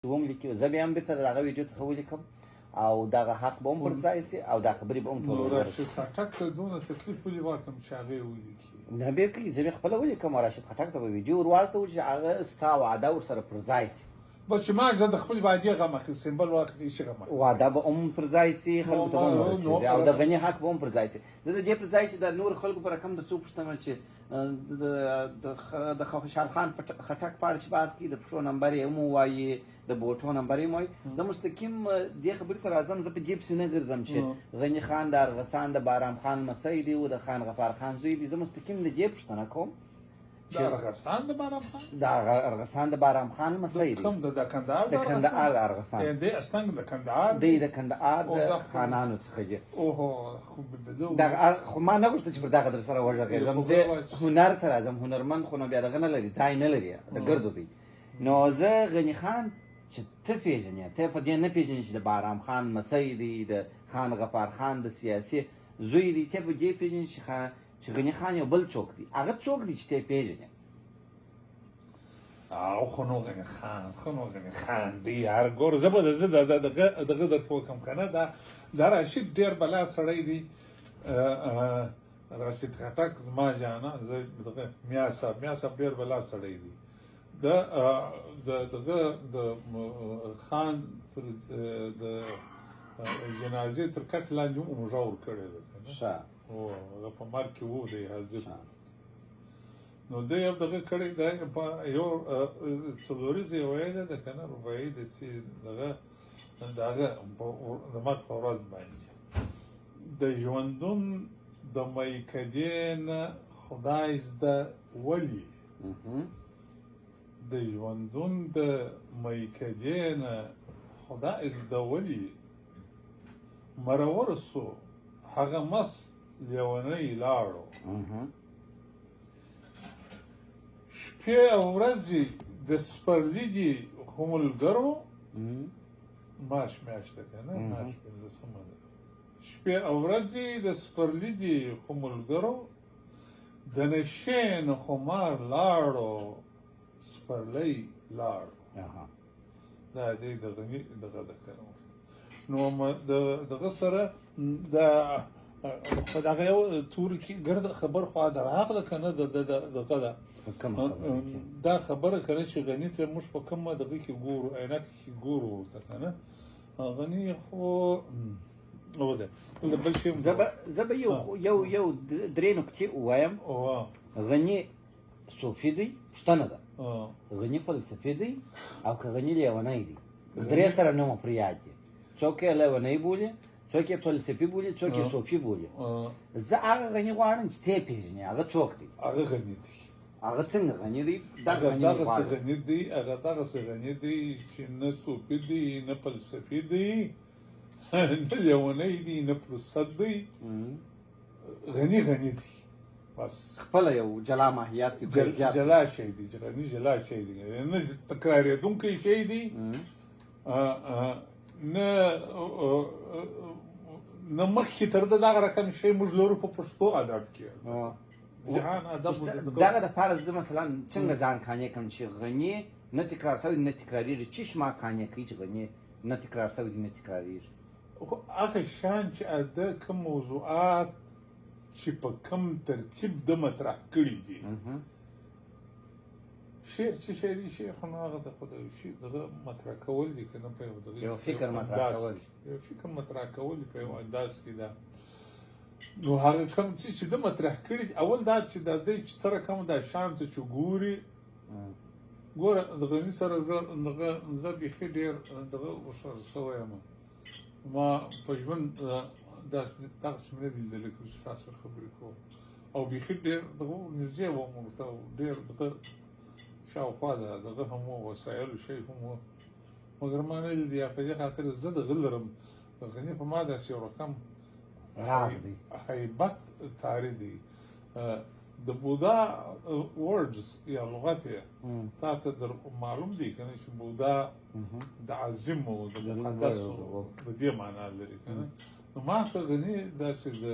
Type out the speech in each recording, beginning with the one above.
وم لیکي، زه به هم بیرته د هغه ویډیو څخه ولیکم او دغه حق به هم پر ځای سي او دا خبرې به هم ټول نو راشد خټک ته دونه تکلیف ولې ورکړم چې هغه یې ولیکي؟ نه به کوي، زه به خپله ولیکم او راشد خټک ته به ویډیو ور واستوو چې هغه ستا وعده ورسره پر ځای سي. بس چې ما زه د خپل وعدې غم اخیستم، بل وخت هیڅ غم اخیستم. وعده به هم پر ځای سي، خلکو ته به هم ورسېږي او د غني حق به هم پر ځای سي. زه د دې پر ځای چې د نورو خلکو په رقم د څو پوښتنه چې د خوشحال خان خټک په اړه چې بحث کوي، د پښو نمبر یې هم ووایي، د بوټو نمبر یې هم وایي، زه مستقیم دې خبرې ته راځم. زه په دې پسې نه ګرځم چې غني خان د ارغسان د بارام خان لمسی دی او د خان غفار خان زوی دی. زه مستقیم د دې پوښتنه کوم. د ارغسان د بارام خان، د ارغسان د بارام خان لمسی دی. کوم؟ د کندهار؟ د کندهار د ارغسان دی. اصلا د کندهار دی، د کندهار د خانانو څخه دی. اوهو. دغه خو ما نه غوښتل چې پر دغه در سره وغږېږم. زه هنر ته راځم. هنرمند خو نو بیا دغه نه لري، ځای نه لري، د ګردو دی. نو زه غني خان چې ته پېژنې، ته په دې نه پېژنې چې د بارام خان لمسی دی، د خان غفار خان د سیاسي زوی دی. ته په دې پېژنې چې غني خان یو بل څوک دی. هغه څوک دی چې ته پېژنې؟ او خو نو غني خان خو نو غني خان دی یار. ګور، زه به زه دغه دغه درته وکم که نه. دا راشد ډېر بلا سړی دی، راشد خټک زما جانه. زه دغه میا صاحب، میا صاحب ډېر بلا سړی دی. د د دغه د خان تر د جنازې تر کټ لاندې هم موږ ورکړې ده که نه. او هغه په مرګ کې وو، دی حاضر. نو دی یو دغه کړی دی، په یو څلوریزه یې ویلې ده که نه، رباعي ده چې دغه د هغه د مرګ په ورځ باندې: د ژوندون د میکدې نه خدای زده ولي، د ژوندون د میکدې نه خدای زده ولي مرور سو هغه مست لیونی لاړو، شپې او ورځې د سپرلي دي خو ملګرو. مارچ میاشت ده که نه، مارچ 15مه ده. شپې او ورځې د سپرلي دي خو ملګرو، د نشې نه خمار لاړو، سپرلی لاړو. دا دی د غني دغه ده که نه. نو د دغه سره د په دغه یو توري کې ګرد خبر خو د راغله که نه، د دغه ده دا خبره که نه چې غني ته موږ په کومه دغه کې ګورو، عینک کې ګورو ورته که نه. غني خو او ده بل شي. زه به یو یو یو درې نکتې ووایم. غني صوفي دی پوښتنه ده، غني فلسفي دی او که غني لیونی دی؟ درې سره نومه پر یاد دي. څوک یې لیونی بولي، څوک یې فلسفي بولي، څوک یې صوفي بولي. زه هغه غني غواړم چې ته پېژنې. هغه څوک دی؟ هغه غني دی. هغه څنګه غني دی؟ دغه دغسې غني دی، هغه دغسې غني دی چې نه صوفي دی، نه فلسفي دی، نه لیونی دی، نه پرست دی. غني غني دی بس. خپله یو جلا ماهیت دی. جلا شی دی غني، جلا شی دی، نه تکرارېدونکی شی دی، نه نه مخکې تر ده دغه رقم شی موږ لرو په پښتو ادب کې، جهان ادب. دغه دپاره زه مثلا څنګه ځان قانع کړم چې غني نه تکرار سوی، نه تکرارېږي؟ چیش ما قانع کوي چې غني نه تکرار سوی دی، نه تکرارېږي؟ خو هغه شان چې د کوم موضوعات چې په کوم ترتیب د مطرح کړي دي، شعر چې شعري شعر خو نو هغه د خو د شي دغه مطرح کول دي که نه، په یو دغه یو فکر مطرح کول، یو فکر مطرح کول په یو انداز کې ده. نو هغه کوم څه چې د مطرح کړي، اول دا چې د دې چې سره کوم دا شان ته چې ګوري، ګوره د غني سره زه دغه زه بیخي ډېر دغه ورسره سوی یم. ما په ژوند داسې دغسې مې نه دي لیدلی کوم چې ستا سره خبرې کوم او بیخي ډېر دغه نږدې وم ورته، ډېر دغه شاوخوا ده دغه هم و، وسایلو شی هم و، مګر ما نه لیدی. په دې خاطر زه دغه لرم، د غني په ما داسې یو رقم هیبت طاري دی. د بودا words یا لغت یې تا ته در معلوم دی که نه چې بودا د عظیم او د مقدس د دې معنا لري که نه. نو ما ته غني داسې د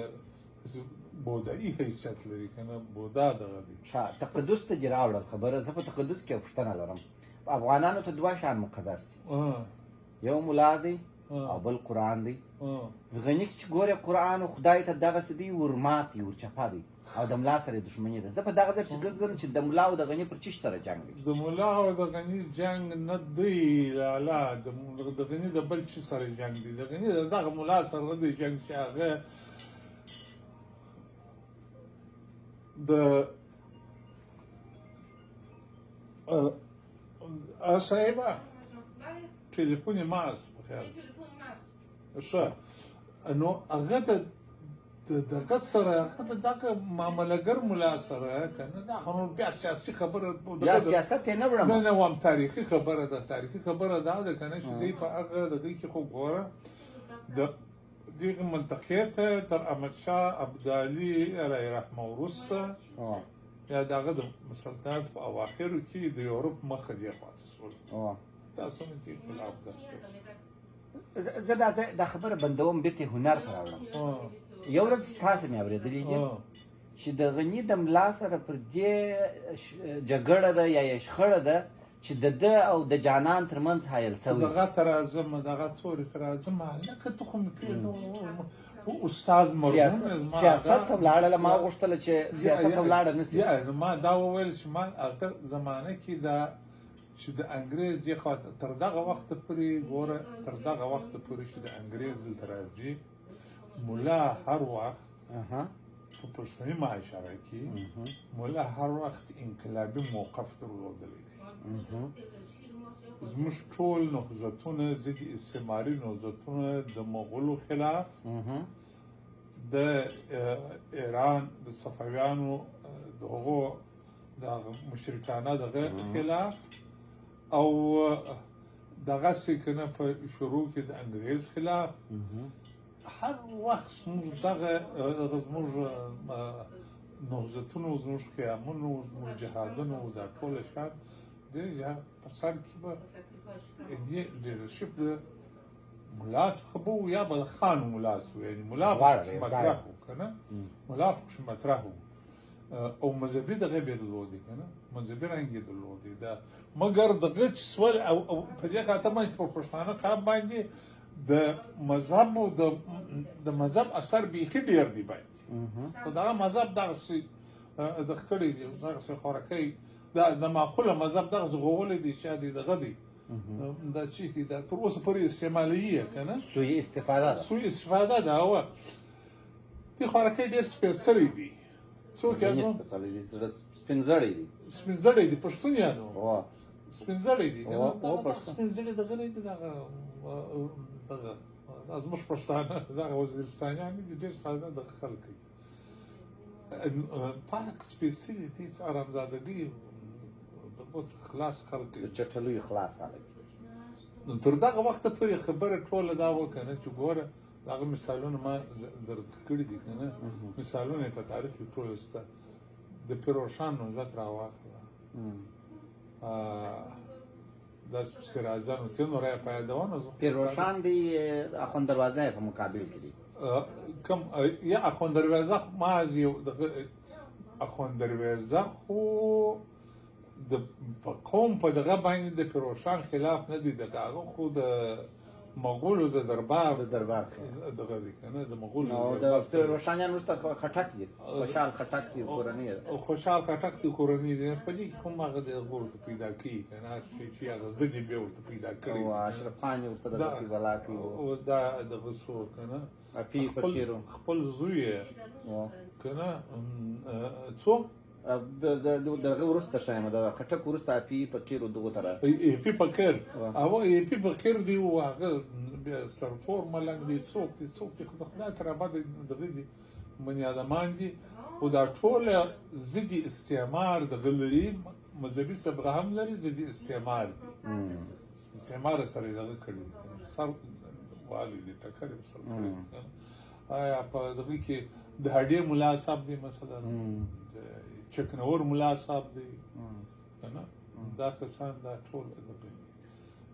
بودایي حیثیت لري که نه، بودا دغه دی. ښه، تقدس ته دې راوړل خبره. زه په تقدس کې یو پوښتنه لرم. په افغانانو ته دوه شان مقدس دي، یو ملا دی او بل قرآن دی. غني چې ګورې قرآن او خدای ته دغسې دی ورمات دی، ورچپه دی، او د ملا سره یې دښمني ده. زه په دغه ځای پسې ګرځم چې د ملا او د غني پر چیش سره جنګ دی. د ملا او د غني جنګ نه دی لالا، د غني د بل چی سره جنګ دی. د غني د دغه ملا سره دی جنګ چې هغه د صاحبه ټلیفون یې ماست په خیال ښه. نو هغه د دغه سره، هغه د دغه معاملهګر ملا سره که نه، دا خو نو بیا سیاسي خبره، بیا سیاست یې نه وړم. نه نه وام، تاریخي خبره ده. تاریخي خبره دا ده که نه چې دی په هغه د دوی کې خو ګوره د دغې منطقې ته تر احمدشاه ابدالي علیه رحمه وروسته یا د هغه د سلطنت په اواخرو کې د یورپ مخه دې خواته سول. تاسو نه چې انقلاب ده. زه دا دا خبره بندوم، بیرته هنر ته راوړم. یو ورځ ستاسو مې اورېدلي دي چې د غني د ملا سره پر دې جګړه ده یا یې شخړه ده چې د ده او د جانان ترمنځ حایل سوی. دغه ته راځم، دغه تورې ته راځم. هلکه ته خو مې پرېږده، استاد مرحوم سیاست ته ولاړله. ما غوښتله چې سیاست ته ولاړه نه سي. نو ما دا وویل چې ما هغه زمانه کې دا چې د انګرېز دې خوا ته تر دغه وخته پورې ګوره، تر دغه وخته پورې چې د انګرېز دلته راځي، ملا هر وخت په پښتني معاشره کې ملا هر وخت انقلابي موقف درلودلی دی. زموږ ټول نهضتونه ضد استعماري نهضتونه د مغولو خلاف، د ایران د صفویانو د هغو د مشرکانه دغه خلاف، او دغسې که نه په شروع کې د انګرېز خلاف، هر وخت زموږ دغه زموږ نهضتونو، زموږ قیامونو، زموږ جهادونو دا ټول شیان د په سر کې به دې لیډرشپ د ملا څخه به و یا به د خان ملا سو، یعنې ملا به پکښې مطرح و که نه، ملا پکښې مطرح و او مذهبي دغه به یې درلودې که نه، مذهبي رنګ یې درلودې دا. مګر دغه چې سول او په دې خاطر باندې په پښتانه قام باندې د مذهب او د مذهب اثر بیخي ډېر دی باندې، خو دغه مذهب دغسې د ښکلی دی، دغسې خوراکی دا د معقوله مذهب دغسې غوولی دی چې دی دغه دی دا چې دی دا تر اوسه پورې استعمالوي یې که نه، سوء استفاده ده، سوء استفاده ده. او دې خوراکی ډېر سپېڅلی دی. څوک یې نو؟ سپین زړی دی، سپین زړی دی، پښتون یې نو سپین زړی دی. سپین زړی دغه نه دی، دغه دغه زموږ پښتانه دغه وزیرستانیان دي، ډېر ساده دغه خلک دي، پاک سپېڅلي دي، هېڅ ارامزادګۍ دغو څخه خلاص خلک دي، چټلیو خلاص خلک. نو تر دغه وخته پورې خبره ټوله دا وکړه نه چې ګوره دغه مثالونه ما درته کړي دي که نه، مثالونه یې په تاریخ کې ټول شته. د پیروشان نهضت راواخله، داسې پسې راځه نو ته نور یې په یادونه. پیروشان دی اخوند دروازه یې په مقابل کې دی. کوم یا اخوند دروازه؟ ما یو دغه اخوند دروازه خو د په قوم په دغه باندې د پیروشان خلاف نه دی، دغه هغه خو د مغولو د دربار دغه دی که نه، د مغولو نو د پیروشانیان وروسته خټک دي، خوشحال خټک دي کورنۍ ده، خوشحال خټک دي کورنۍ ده. په دې کې هم هغه د هغه ورته پیدا کوي که نه، چې هغه ضد یې بیا ورته پیدا کړی، او اشرف خان یې ورته دغه بلا کوي، او دا دغه څو که نه خپل زوی یې که نه څو دغه وروسته ښایم د خټک وروسته اپي فقیر دغو ته راغی. اپي فقیر او اپي فقیر دی و هغه بیا سرتور ملنګ دی، څوک دی څوک دی، خو د خدای تر ابده دغه دي بنیادمان دي. خو دا ټوله ضد استعمار دغه لري، مذهبي صبغه هم لري، ضد استعمار دي، استعمار سره یې دغه کړي دي، سر والي دي، ټکر یې سره کړی دی. آیا په دغه کې د هډې ملا صاحب دی مثلا، چکنور ملا صاحب دی که نه، دا کسان دا ټول دغه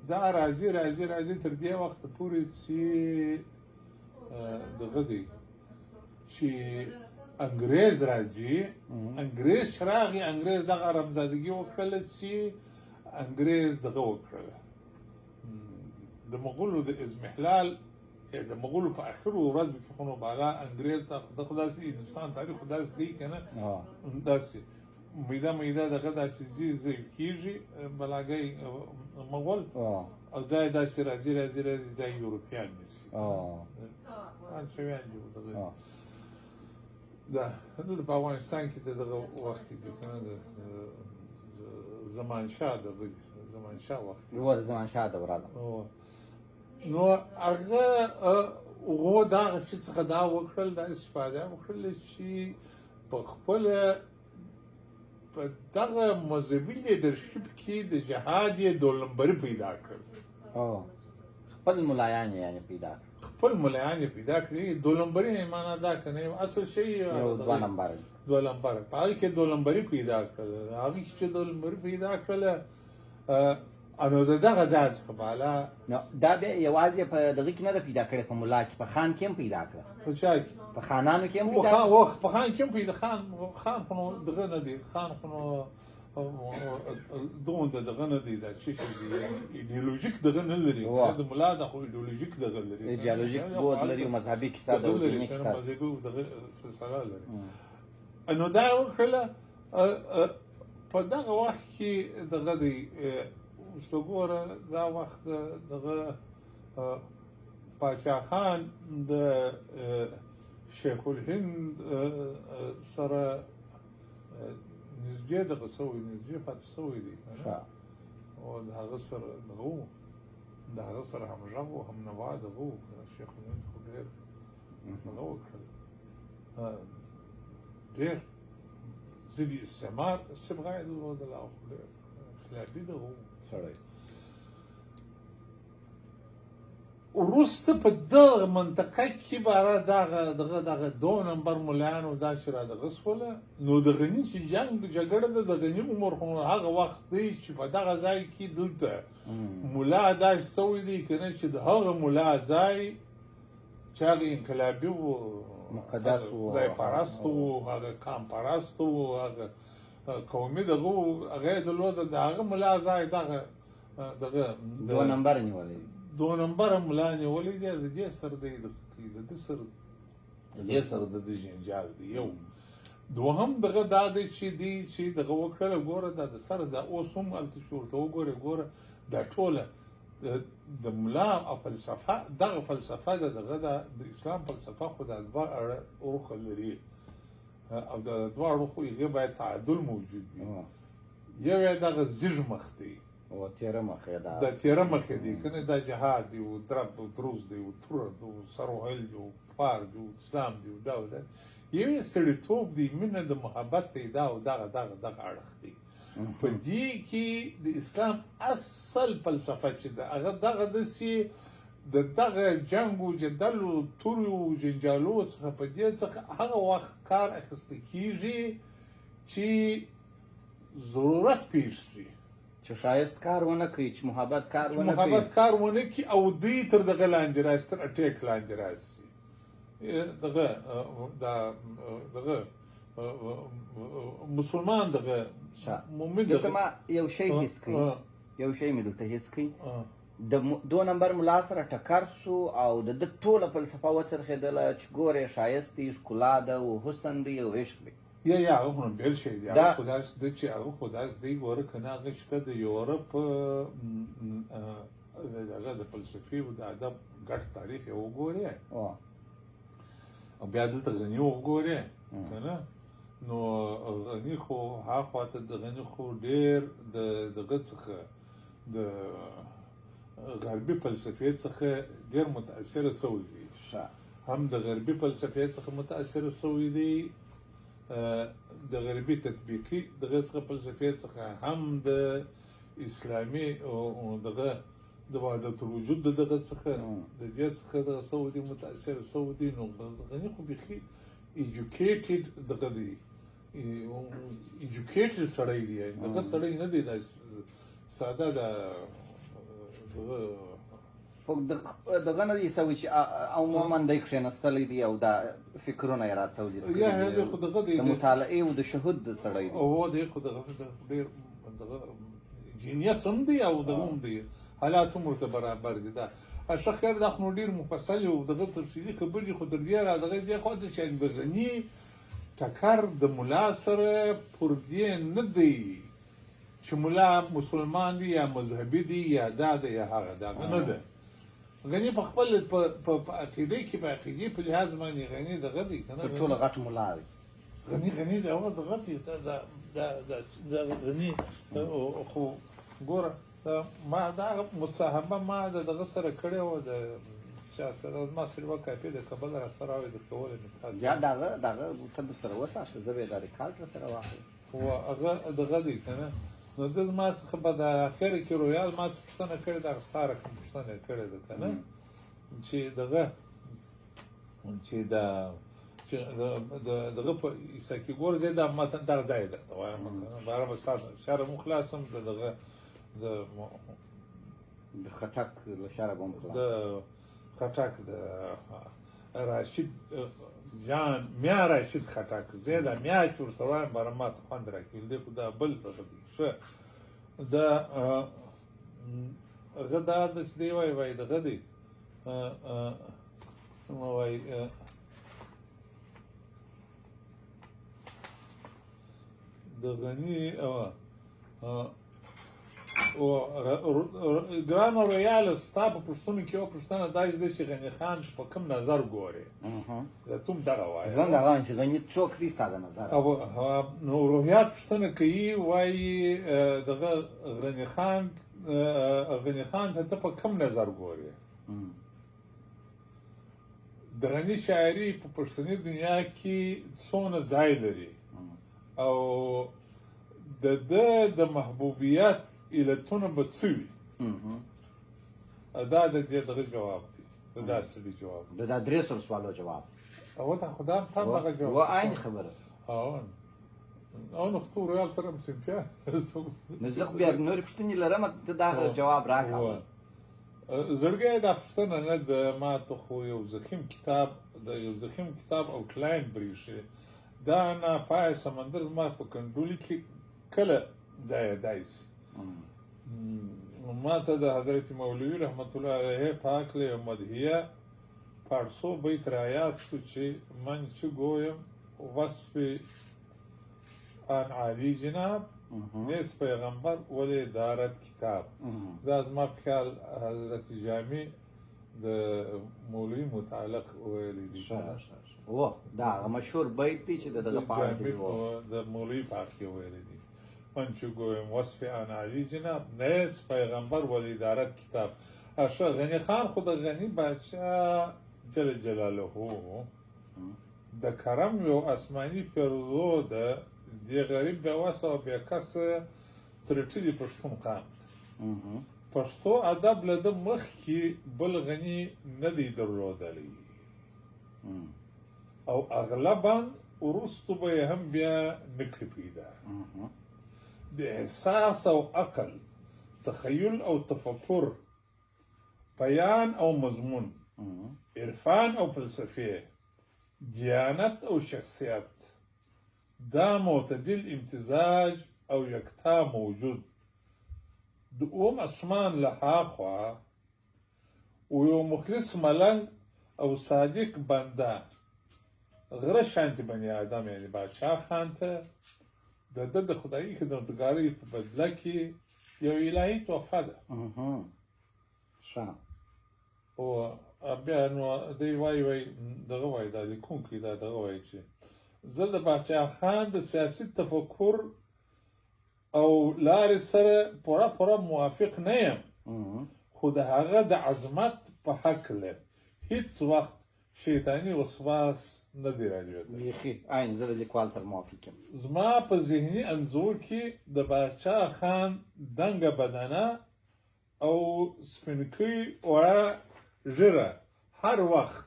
دا راځي راځي راځي تر دې وخته پورې چې دغه دی چې انګرېز راځي. انګرېز چې راغی، انګرېز دغه رمزادګي وکړله چې انګريز دغه وکړله، د مغولو د اضمحلال، د مغولو په اخرو ورځو کې خو نو بالا انګريز د خو داسې هندوستان تاریخ خو داسې دی که نه، داسې میده میده دغه داسې ځي ځي کېږي بلاګی مغول او ځای داسې راځي راځي راځي ځای یورپیان نیسي، فرانسویان دي دغه دا دلته په افغانستان کې د دغه وخت دي که نه، د زمانشاه دغه دي، زمانشاه وخت دی، د زمانشاه دوره ده. نو هغه هغو دغه شي څخه دا وکړل، دا استفاده وکړله چې په خپله په دغه مذهبي لیډرشپ کې د جهاد یې دولمبري پیدا کړل. خپل ملایان یې یعنې پیدا کړل، خپل ملایان یې پیدا کړي. دولمبري معنا دا که نه اصل شی یو دوه نمبر، دوه نمبر په هغه کې دولمبري پیدا کړل. هغه کې چې دولمبري پیدا کړله نو د دغه ځای څخه بالا نو دا بیا یوازې په دغه کې نه ده پیدا کړې، په ملا کې، په خان کې هم پیدا کړه. په چا کې؟ په خانانو کې هم پیدا کړه. په خان کې هم پیدا، خان خان خو نو دغه نه دی، خان خو نو دومره دغه نه دی، دا څه شی دی، ایډیولوژیک دغه نه لري. د ملا د خو ایډیولوژیک دغه لري، ایډیولوژیک بود لري، مذهبي کیسه ده، دیني کیسه، مذهبي دغه سلسله لري. نو دا وکړله په دغه وخت کې دغه دی. اوس وګوره دا وخت دغه پاچا خان د شیخ الهند سره نږدې دغه سوی، نږدې پاتې سوی دی، او د هغه سره دغه و، د هغه سره همغږ و، همنوا دغه و. شیخ الهند خو ډېر دغه وکړل، ډېر ضد استعمار صبغه یې درلودله او ډېر انقلابي دغه و سړی. وروسته په دغه منطقه کې به دغه دغه دغه دوه نمبر ملایانو داسې را دغه سوله. نو د غني چې جنګ جګړه ده، د غني عمر خو هغه وخت دی چې په دغه ځای کې دلته ملا داسې سوی دی که نه چې د هغه ملا ځای چې هغه انقلابي و، مقدس و، خدای پرست و، هغه قام پرست و، هغه قومي دغه و، هغه یې درلوده. د هغه ملا ځای دغه دغه دوه نمبر نیولی دی، دوه نمبر ملا نیولی دی. د دې سره دی، د ده سره د دې سره د ده جنجال دی. یو دوهم دغه دا دی چې دی چې دغه وکړله، ګوره دا د سره دا اوس هم هلته چې ورته وګورې، ګوره دا ټوله د ملا او فلسفه، دغه فلسفه د دغه د اسلام فلسفه خو دا دوه اړخه لري، او د دوه اړخو هغې باید تعادل موجود وي. یو یې دغه زیږ مخ دی، او تیره مخ یې دا تیره مخ یې دی که نه، دا جهاد دی و درب و دروز دی و توره دی و سروهل دی و پار دی و اسلام دی و دا و دا. یو یې سړیتوب دی، مینه د محبت دی، دا او دغه دغه دغه اړخ دی. په دې کې د اسلام اصل فلسفه چې ده هغه دغه داسې د دغه جنګ و جدل و تورو و جنجالو څخه په دې څخه هغه وخت کار اخیسته کېږي چې ضرورت پېښ شي، چې ښایست کار ونه کوي، چې محبت کار ونه کوي، محبت کار ونه کوي او دوی تر دغه لاندې راشي، تر اټیک لاندې راشي. دغه دغه مسلمان دغه مؤمن دلته ما یو شی حس کوي، یو شی مې دلته حس کوي. د دوه نمبر ملا سره ټکر سو او د ده ټوله فلسفه وڅرخېدله چې ګورې ښایست دی، ښکلا ده او حسن دی او عشق دی. یا یا هغه خو بېل شی دی، هغه خو داسې ده چې هغه خو داسې دی ګوره که نه هغه شته د یورپ دغه د فلسفې او د ادب ګډ تاریخ یې وګورې او بیا دلته غني وګورې که نه، نو غني خو هاخوا ته د غني خو ډېر د دغه څخه د غربي فلسفې څخه ډېر متاثره سوی دی. هم د غربي فلسفې څخه متاثره سوی دی، د غربي تطبیقي دغه څخه فلسفې څخه، هم د اسلامي دغه د وحدت الوجود د دغه څخه د دې څخه دغه سوی دی، متاثر سوی دی. نو غني خو بیخي ایجوکیټډ دغه دی، ایجوکیټډ سړی دی، دغه سړی نه دی دا ساده د دغه خو دغه نه دی سوی چې عموما دی کښېنستلی دی او دا فکرونه یې را تولید کړي دي. خو دغه دی د مطالعې او د شهود د سړی دی. او دی خو دغه ډېر دغه جینیس هم دی او دغه هم دی، حالات هم ورته برابر دي. دا ښه خیر، دا خو نو ډېر مفصل یو دغه تفصیلي خبرې، خو تر دې را دغه دې خوا ته چې د غني ټکر د ملا سره پر دې نه دی چې ملا مسلمان دی یا مذهبي دی یا دا دی یا هغه، دا نه ده. غني په خپل په عقیده کې، په عقیدې په لحاظ باندې غني دغه دی که نه، تر ټولو غټ ملا دی غني. غني دغه دغه دی، دا غني. خو ګوره، ما دا مصاحبه ما د دغه سره کړې وه، د چا سره، زما سره یوه کاپي د کبل را سره راوړې، درته ولې مې کار بیا دغه دغه ته در سره وساته، زه به یې دا ریکارډ در سره واخلم. خو هغه دغه دی که نه، نو ده زما څخه په د اخره کې رویال ما څه پوښتنه کړې ده، هغه ستا رقم پوښتنه یې کړې ده که نه، چې دغه چې د چې دغه په حصه کې ګور زه دا متن دغه ځای درته وایم که نه، باره به ستا شرم وخلاص هم د دغه د د خټک له شره به هم خلاص د خټک د راشد جان میا راشد خټک، زه دا میا چې ورسره وایم باره ما ته خوند راکوي، دی خو دا بل دغه دی. ښه د هغه دا ده چې دی وایي، وایي دغه دی، وایي د غني ګرانو رویاله، ستا په پوښتنو کې یوه پوښتنه دا ده چې غني خان په کوم نظر ګورې، ته هم دغه وایې. زه دغه وایم چې غني څوک دی ستا د نظر؟ نو روحیات پوښتنه کوي، وایي دغه غني خان، غني خان ته ته په کوم نظر ګورې؟ د غني شاعري په پښتني دنیا کې څونه ځای لري او د ده د محبوبیت علتونه به څه وي؟ دا د دې دغه جواب دی، د دا سړي جواب د دا 300 سوالو جواب. او دا خو دا هم دغه جواب و عین خبره. او نو خو رویال سره هم صنفیان. نو زه خو بیا نورې پوښتنې لرم، ته دا جواب راکړه. زړګی دا پوښتنه نه ده، ما ته خو یو ضخیم کتاب د یو ضخیم کتاب outline برېښي. دا ناپایه سمندر زما په کنډولي کې کله ځایېدای سي. ما ته د حضرت مولوي رحمت الله علیه په هکله یو مدحیه پاړسو بیت را یاد سو چې من چې ګویم وصف آن عالی جناب نیست پیغمبر ولې دارد کتاب. دا زما په خیال حضرت جامي د مولوي متعلق ویلی دی. دا هغه مشهور بیت دی چې د دغه په اړه جامي د مولوي په حق کې ویلی دی. من چې ګویم وصف آن عالی جناب نیست پیغمبر ولې دارد کتاب. ښه غني خان خو د غني بادشاه جل جلاله د کرم یو آسماني پیرزو ده، دې غریب بې وسه او بې کسه ترټلي پښتون قام ته. پښتو ادب له ده مخکې بل غني نه دی درلودلی او اغلبا وروستو به یې هم بیا نه کړي پیدا. د احساس او عقل، تخیل او تفکر، بیان او مضمون، عرفان او فلسفې، دیانت او شخصیت، دا معتدل امتزاج او یکتا موجود د اوم اسمان له هاخوا و یو مخلص ملنګ او صادق بنده غره شانتي بني آدم، یعنی بادشاه خان ته د ده د خدایي خدمتګارۍ په بدله کې یو الهي تحفه ده. ښه. او بیا نو دی وایي، وایي دغه وایي، دا لیکونکی دا دغه وایي چې زه د باچا خان د سیاسي تفکر او لارې سره پوره پوره موافق نه یم، خو د هغه د عظمت په هکله هیڅ وخت شیطاني وسواس نه دی رالوېدلی. بیخي عین زه د لیکوال سره موافق یم. زما په ذهني انځور کې د باچا خان دنګه بدنه او سپینکۍ وړه ږیره هر وخت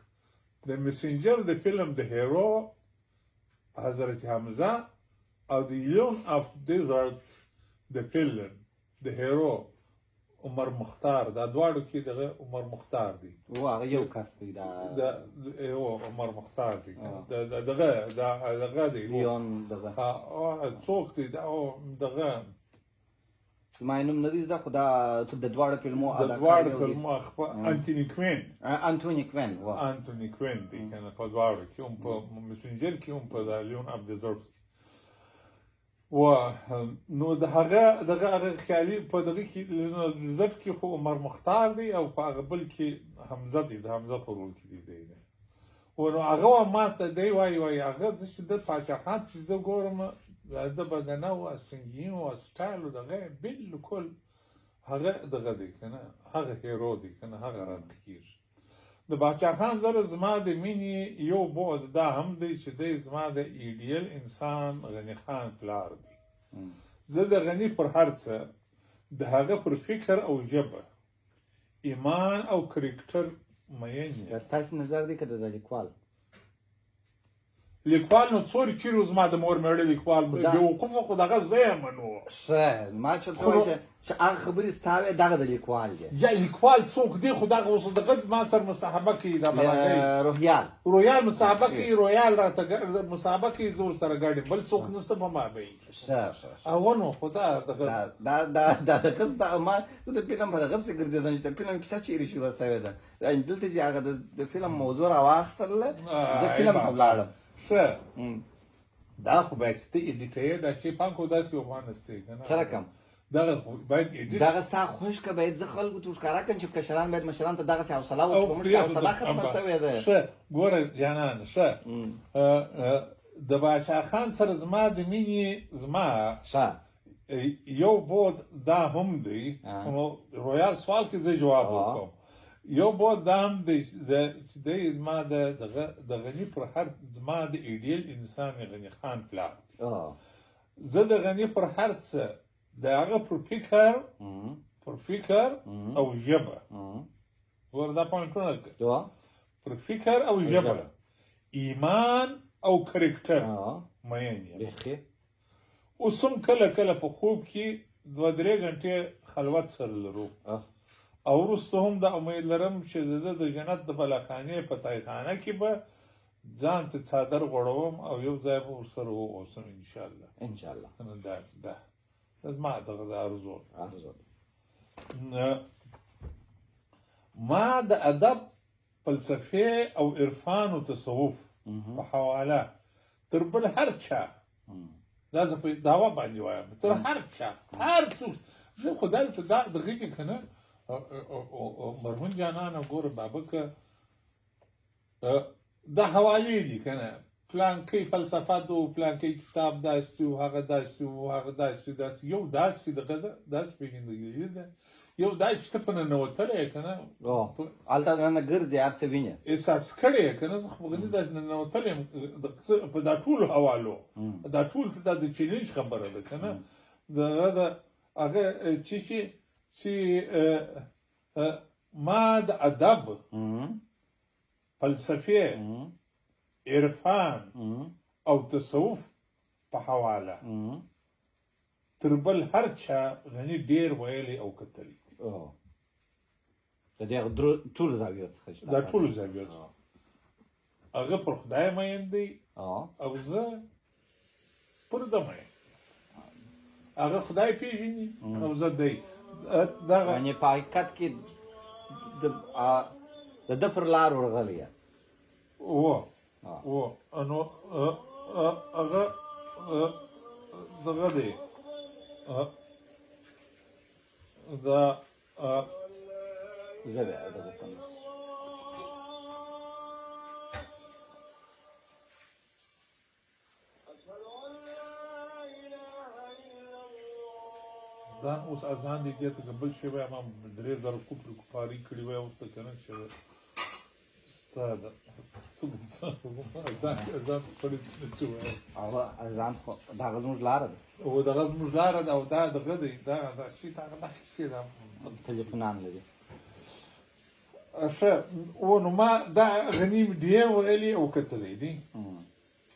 د مسنجر د فلم د hero حضرت حمزه او د Lion of Desert د فلم د hero عمر مختار، دا دواړو کې دغه عمر مختار دی. و هغه یو کس دی دا د یو عمر مختار دی، دغه دغه دی لیون دغه څوک دی دا دغه زما یې نوم نه دی زده، خو دا د دواړو فلمو د دواړو فلمو خپل انټوني کوین، انټوني کوین، انټوني کوین دی کنه، په دواړو کې، هم په مسنجر کې هم په د لیون اف ډیزرت کې. و نو د هغه دغه هغه خیالي په دغه کې ډیزرت کې خو عمر مختار دی او په هغه بل کې حمزه دی، د حمزه په رول کې دی دی. و نو هغه ما ته دی وایي، وایي هغه چې د پاچا خان چې زه ګورم د بدنه او سنګین او سټایل او دغه بالکل هغه دغه دی کنه، هغه هیرو دی کنه، هغه رد کیږي. د باچا خان زره زما د مینې یو بعد دا هم دی چې دی زما د ایډیل انسان غني خان پلار دی. زه د غني پر هر څه، د هغه پر فکر او ژبه، ایمان او کرکټر مین یم. ستاسو نظر دی که د لیکوال؟ لیکوال نو څورې چیرې زما د مور مېړه لیکوال بېوقوفه، خو دغه زه یم نو. ښه، ما چې ورته وویل چې هغه خبرې ستا وې، دغه د لیکوال دی. یا لیکوال څوک دی، خو دغه اوس دغه ما سره مصاحبه کوي، دا بلاګی روهیال، رویال مصاحبه کوي، رویال راته مصاحبه کوي، زه ورسره ګډ یم، بل څوک نشته په ما به یې. ښه ښه. هغه نو خو دا دغه دا دا دا دغه ستا، ما زه د فلم په دغه پسې ګرځېدم چې د فلم کیسه چیرې شروع شوې ده. یعنې دلته چې هغه د فلم موضوع راواخیستله، زه فلم ته ولاړم. ښه، دا خو باید چې ته ایډیټ یې، دا شی پام کو داسې وانستې که نه؟ څه رقم؟ دغه خو باید ایډیټ دغه ستا خوښ که باید زه خلکو ته ښکاره کړم چې کشران باید مشران ته دغسې حوصله وکړي، موږ ته حوصله ختمه شوې ده. ښه ګوره جانان، ښه د باچا خان سره زما د مینې زما ښه یو بود دا هم دی، نو رویال سوال کې زه جواب ورکوم. یو بود دا هم دی چې دی زما د غني پر هر، زما د ایډیل انسان غني خان پلار دی. زه د غني پر هر څه، د هغه پر فکر، پر فکر او ژبه، ګوره دا پوینټونه، پر فکر او ژبه، ایمان او کرکټر مین یم. اوس هم کله کله په خوب کې 2-3 غنټې خلوت سره لرو، او وروسته هم دا امید لرم چې د ده د جنت د بالاخانې په تایخانه کې به ځان ته څادر غوړوم او یو ځای به ورسره واوسم انشاءالله. انشاءالله. دا دا زما دغه د ارزو. ما د ادب، فلسفې او عرفان او تصوف په حواله تر بل هر چا، دا زه په دعوه باندې وایم، تر هر چا، هر څوک، زه خو دلته دا دغه کې که نه مرهون جانانه ګوره بابکه، دا حوالې دي که نه، پلانکی فلسفه ده، پلانکی کتاب داسې و، هغه داسې و، هغه داسې داسې، یو داسې دغه ده، داسې پېژندګلوي ده، یو دا چې ته په ننوتلی یې که نه، هلته دننه ګرځې، هر څه وینې، احساس کړی یې که نه. زه خو په غني داسې ننوتلی یم په دا ټولو حوالو، دا ټول ته دا د چیلنج خبره ده که نه. دغه ده هغه چې چې ما د ادب، فلسفې، عرفان او تصوف په حواله تر بل هر چا غني ډېر ویلی او کتلی. د دې ټولو زاویو څخه، دا ټولو زاویو څخه هغه پر خدای مین دی او زه پر ده مین. هغه خدای پېژني او زه دی. دغه یعنې په حقیقت کې د ده پر لار ورغلی یم. و نو هغه دغه دی دا زه به دغه کوم. ځان اوس اذان دی، دې ته که بل شی وایي، ما 3000 کوپرې کوپاري کړي وای، اوس ته که نه چې ستا د څه اذان اذان کړی څه نه شي ویلی. هغه اذان خو دغه زموږ لاره ده، او دغه زموږ لاره ده، او دا دغه دی، دا دا شی ته هغه مخکې شی دا تلیفونان لري. ښه و نو ما دا غني ډېر ویلي او کتلی دی.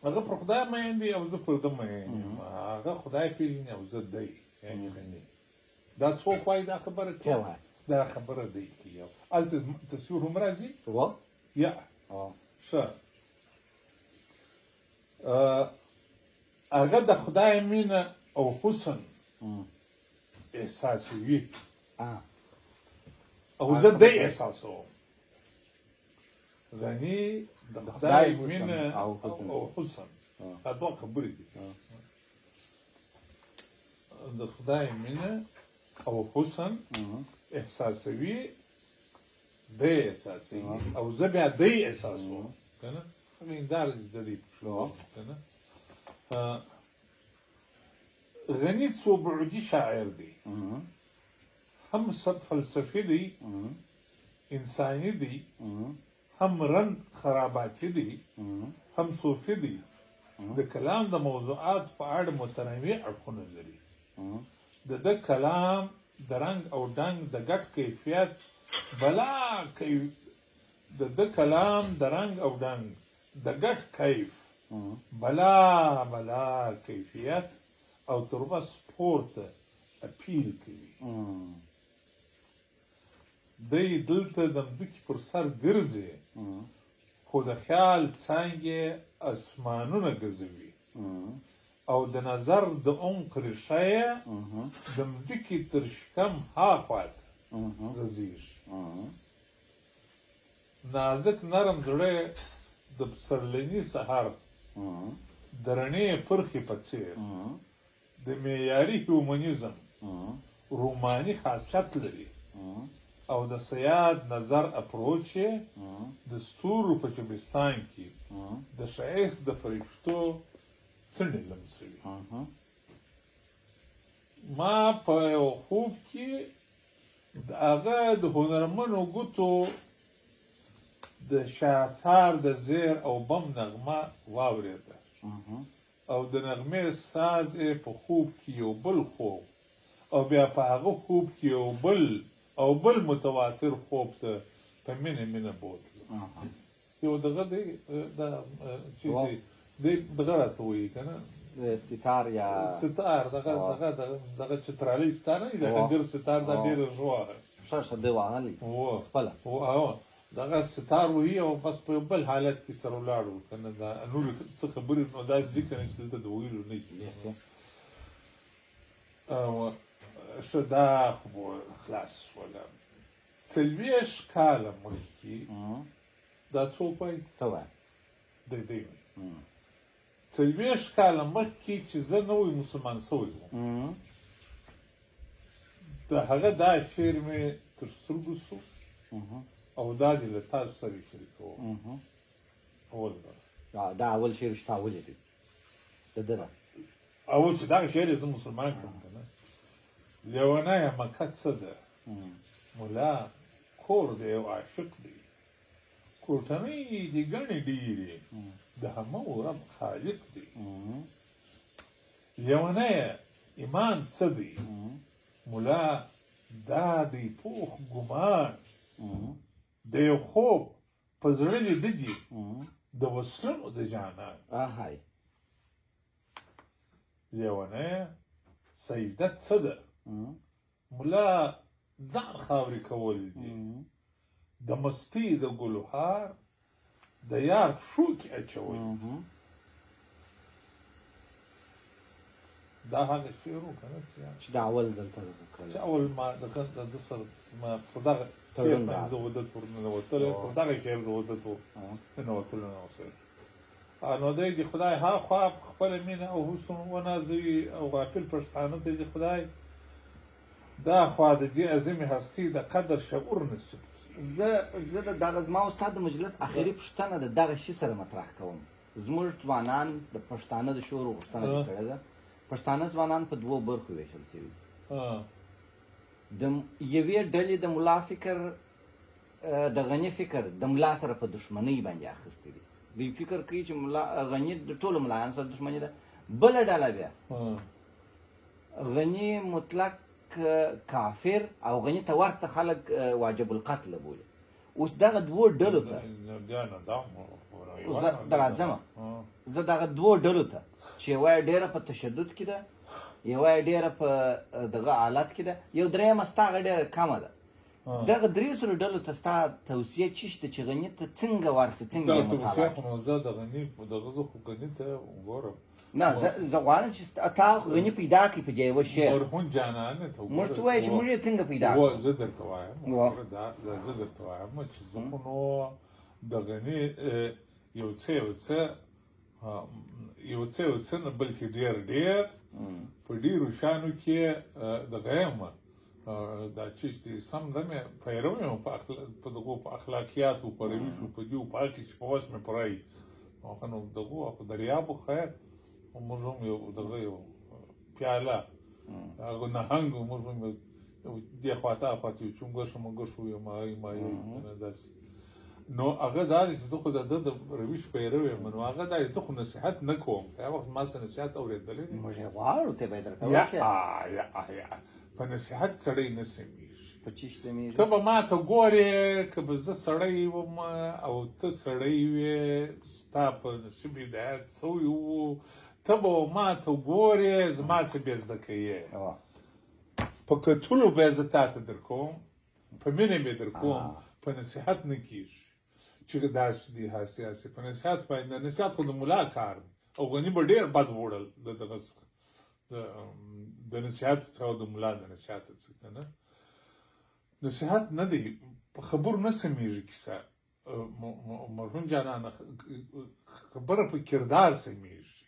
هغه پر خدای مین دی او زه پر ده مین یم. هغه خدای پېژني او زه دی، یعنې غني. دا څوک وایي دا خبره؟ څه وایي دا خبره دی کوي. هلته تصویر هم راځي. یا ښه، هغه د خدای مینه او حسن احساسوي او زه دی احساسوم. غني د خدای مینه او حسن، دا دوه خبرې دي. د خدای مینه او حسن احساسوي، دی احساسوي او زه بیا دی احساسوم که نه. هغه هنداره چې زه دی که نه. غني څو بعدي شاعر دی، هم فلسفي دی، انساني دی، هم رند خراباتي دی، هم صوفي دی. د کلام د موضوعات په اړه متنوع اړخونه لري. د ده کلام د رنګ او ډنګ د ګډ کیفیت بلا کیف، د ده کلام د رنګ او ډنګ د ګډ کیف بلا بلا کیفیت او تر وس پورته اپیل کوي. دی دلته د مځکې پر سر ګرځي، خو د خیال څانګې اسمانونه ګرځوي او د نظر د عمق ریښه یې د مځکې تر شکم هاخوا ته غځېږي. نازک نرم زړه یې د پسرلني سحر د رڼې پرخې په څېر د معیاري هیومنیزم روماني خاصیت لري او د صیاد نظر اپروچ یې د ستورو په شبستان کې د ښایست د فرښتو څڼې لمسوي. ما په یو خوب کې د هغه د هنرمنو ګوتو د شاتار د زیر او بم نغمه واورېده او د نغمې ساز یې په خوب کې یو بل خوب او بیا په هغه خوب کې یو بل او بل متواتر خوب ته په مینه مینه بوتلو. یو دغه دی دا چې دی دغه راته وایي که نه، ستار یا ستار، دغه دغه دغه چترالي ستار نه دی، د ډنګر ستار، دا ډېره ښه وهه. ښه ښه دی وهلی خپله دغه ستار وهي او بس په یو بل حالت کې سره ولاړو که نه. دا نورې څه خبرې نو داسې ذکر نه چې دلته د ویلو نه دي. ښه دا خو به خلاص شوله. 40 کاله مخکې دا څوک وایي؟ ته وایه. دی دی وایي. 40 کاله مخکې چې زه نوی مسلمان شوی وم، د هغه دا شعر مې تر سترګو شو او دا دې له تاسو سره شریکوم. اول دا اول شعر چې تا ولیدی د ده اول چې دغه شعر یې زه مسلمان کړم که نه. لیونیه مکه څه ده؟ ملا کور دی او عاشق دی، کوټنۍ دي ګڼې ډېرې، د همو رب خالق دی. لیونیه ایمان څه دی؟ ملا دا دی پوخ ګمان، د یو خوب په زړه لیده دي د وصلونو د جانان. لیونیه سجده څه ده؟ ملا ځان خاورې کول دي، د مستۍ د ګلوهار د یار پښو کې اچول دي. دا هغه شعر و که نه چې دا اول ځل ته چې اول ما د ده سره ما په دغه شعر باندې زه ودت ورننوتلی، په دغه شعر زه ودت ورننوتلی نه وسیل. نو دی د خدای ها خوا په خپله مینه او حسن ونازوي او غافل پښتانه ته د خدای دا خوا د دې عظیمې هستۍ د قدر شعور نصیب کړي. زه د دغه زما استاد د مجلس آخري پوښتنه د دغه شي سره مطرح کوم. زموږ ځوانان د پښتانه د شعور غوښتنه دې کړې ده. پښتانه ځوانان په دوو برخو ویشل شوي دي. د یوې ډلې د ملا فکر، د غني فکر د ملا سره په دښمنۍ باندې اخیستی دی. دوی فکر کوي چې ملا غني د ټولو ملایانو سره دښمني ده. بله ډله بیا غني مطلق کافر او غني ته ورته خلک واجب القتل بولي. اوس دغه دوو ډلو ته زه راځم، زه دغه دوو ډلو ته چې یوه یې ډېره په تشدد کې ده، یوه یې ډېره په دغه حالت کې ده، یو درېیمه ستا هغه ډېره کمه ده. دغه 300 ډلو ته ستا توصیه چی شته چې غني ته څنګه ورسي، څنګه دا یې توصیه مطالعه خو نو زه د غني دغه زه خو غني ته ګورم. نه، زه غواړم چې تا غني پیدا کړي په دې یوه شعر. مرحوم جانانه ته موږ ته ووایه چې موږ یې څنګه پیدا کړو. زه درته وایم، دا زه درته وایم چې زه خو نو د غني یو څه یو څه یو څه یو څه نه، بلکې ډېر ډېر په ډېرو شیانو کې دغه یم. دا چې سم ده مې پیرو یم په دغو په اخلاقیاتو، په رویشو، په دې په هغه کې چې په وس مې پوره وي. هغه نو دغو خو دریابو خیر، موږ هم یو دغه یو پیاله هغه نهنګ، موږ هم یو دې خوا ته هاخوا ته یو چونګښه مونګښه یو ماهی ماهی که نه داسې. نو هغه دا دی چې زه خو د ده د رویش پیرو یم، نو هغه دا زه خو نصیحت نه کوم. دا وخت ما څه نصیحت اورېدلی دی؟ موږ یې غواړو، ته به یې درته وکړې. یا په نصیحت سړی نه سمېږي. په چی سمېږي؟ ته به ما ته ګورې، که به زه سړی وم او ته سړی وې، ستا په نصیب هدایت سوی وو، ته به ما ته ګورې، زما څه بې زده کوې. په کتلو به زه تا ته درکوم، په مینه به درکوم، په نصیحت نه کېږي چې داسې دي هسې هسې. په نصیحت باندې، نصیحت خو د ملا کار دی، او غني به ډېر بد وړل د دغه څخه، د نصیحت څخه او د ملا د نصیحت څخه. که نه نصیحت نه دی، په خبرو نه سمېږي کیسه. مرحوم جانانه، خبره په کردار سمېږي.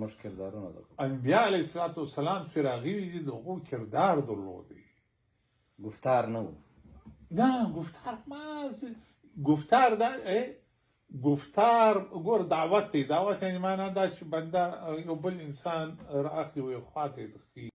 موږ کردارونه درلود. انبیا علیه الصلاة والسلام چې راغلي دي، د هغو کردار درلود دی. گفتار نه و. نه، گفتار ما گفتار دا گفتار ګور دعوت دی. دعوت یعنی معنا دا چې بنده یو بل انسان را اخلي او یو خوا ته یې ښیي.